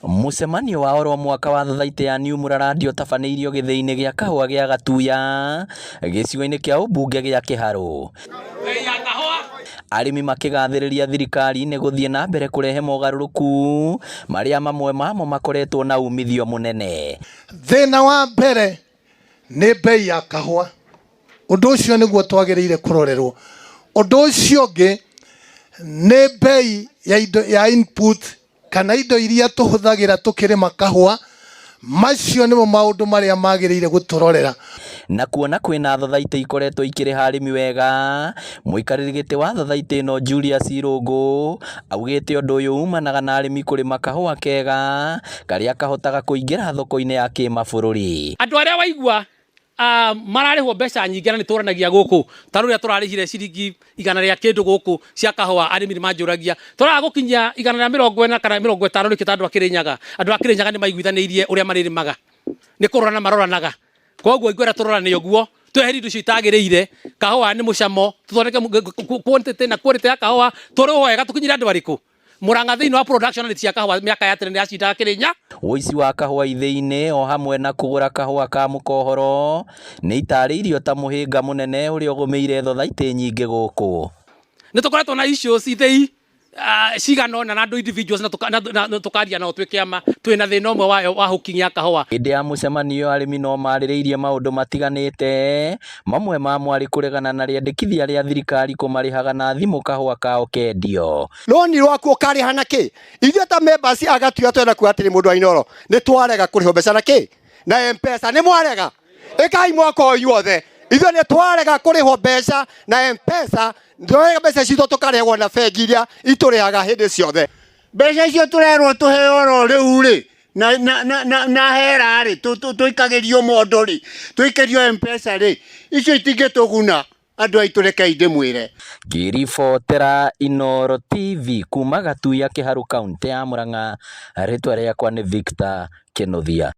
Mũcemanio wa oro mwaka wa Thothaitĩ ya New Mũrarandia ũtabanĩirio gĩthĩi-inĩ gĩa kahũa gĩa Gatuya gĩcigo-inĩ kĩa ũmbunge gĩa Kĩharũ. Arĩmi makĩgathĩrĩria thirikari nĩ gũthiĩ na mbere kũrehe mogarũrũku marĩa mamwe mamo makoretwo na umithio mũnene. Thĩna wa mbere nĩ mbei ya kahũa. Ũndũ ũcio nĩguo twagĩrĩire kũrorerwo. Ũndũ ũcio ũngĩ nĩ mbei ya indo ya input kana indo iria tũhũthagĩra tũkĩrĩma kahũa. Macio nĩmo maũndũ marĩa magĩrĩire gũtũrorera. Na kuona kwĩna thothaitĩ ikoretwo ikĩrĩha arĩmi wega, mũikarĩri gĩtĩ wa thothaitĩ ĩno Julius Irũngũ augĩte ũndũ ũyũ umanaga na arĩmi kũrĩma kahũa kega karĩa kahotaga kũingĩra thoko-inĩ ya kĩmabũrũri. Andũ arĩa waigua mararĩhwo mbeca nyingĩ na nĩ tũranagia gũkũ ta rũrĩa tũrarĩhire ciringi igana rĩa kĩndũ gũkũ cia kahũa, arĩmi nĩ manjũragia tũraga gũkinyia 140 kana 50 nĩkĩ ta andũ a Kĩrĩnyaga. Andũ a Kĩrĩnyaga nĩ maiguithanĩirie ũrĩa marĩrĩmaga, nĩ kũrorana maroranaga. Koguo ingwenda tũrorane ũguo, tweherie indo icio itagĩrĩire. Kahũa nĩ mũcamo, tũthondeke quantity na quality ya kahũa, tũrĩhwo wega tũkinyĩre andũ arĩkũ? Murang'a thĩinĩ wa production rate cia kahũa mĩaka ya tene nĩ yacindaga Kĩrĩnya. Ũici wa kahũa ithĩi-inĩ o hamwe na kũgũra kahũa ka mũkohoro nĩ itarĩirio ta mũhĩnga mũnene ũrĩa ũgũmĩire thothaitĩ nyingĩ gũkũ. Nĩ tũkoretwo na issues ithĩi cigana ũna na andũ individuals na tũkaria nao twĩ kĩama twĩna thĩna ũmwe wa, wa hooking ya kahũa. Hĩndĩ ya mũcemanio arĩmi no marĩrĩirie maũndũ matiganĩte, mamwe mamo arĩ kũregana na rĩendekithia rĩa thirikari kũmarĩhaga na thimũ kahũa kao kendio. Rũni rwaku ũkarĩha na kĩ? Ithuĩ ta members a Gatuya twenda kuga atĩrĩ mũndũ wa Inooro, nĩ twarega kũrĩhwo mbeca na kĩ? Na M-Pesa. Nĩ mwarega? Ĩkai mwaka ũyũ inyuothe. Ithuĩ nĩ twarega kũrĩhwo mbeca na M-Pesa, twarega mbeca citũ tũkarĩhwo na bengi iria itũrĩhaga hĩndĩ ciothe. Mbeca icio tũrerwo tũheo oro rĩu rĩ, na, na, na, na, na hera rĩ, tũikagĩrio mondo rĩ, tũikĩrio M-Pesa rĩ, icio itingĩtũguna. Andũ aitũ rekei ndĩmwĩre. Ngĩribotera Inooro TV kuma Gatuya Kĩharũ kauntĩ ya Murang'a, rĩtwa rĩakwa nĩ Victor Kĩnuthia.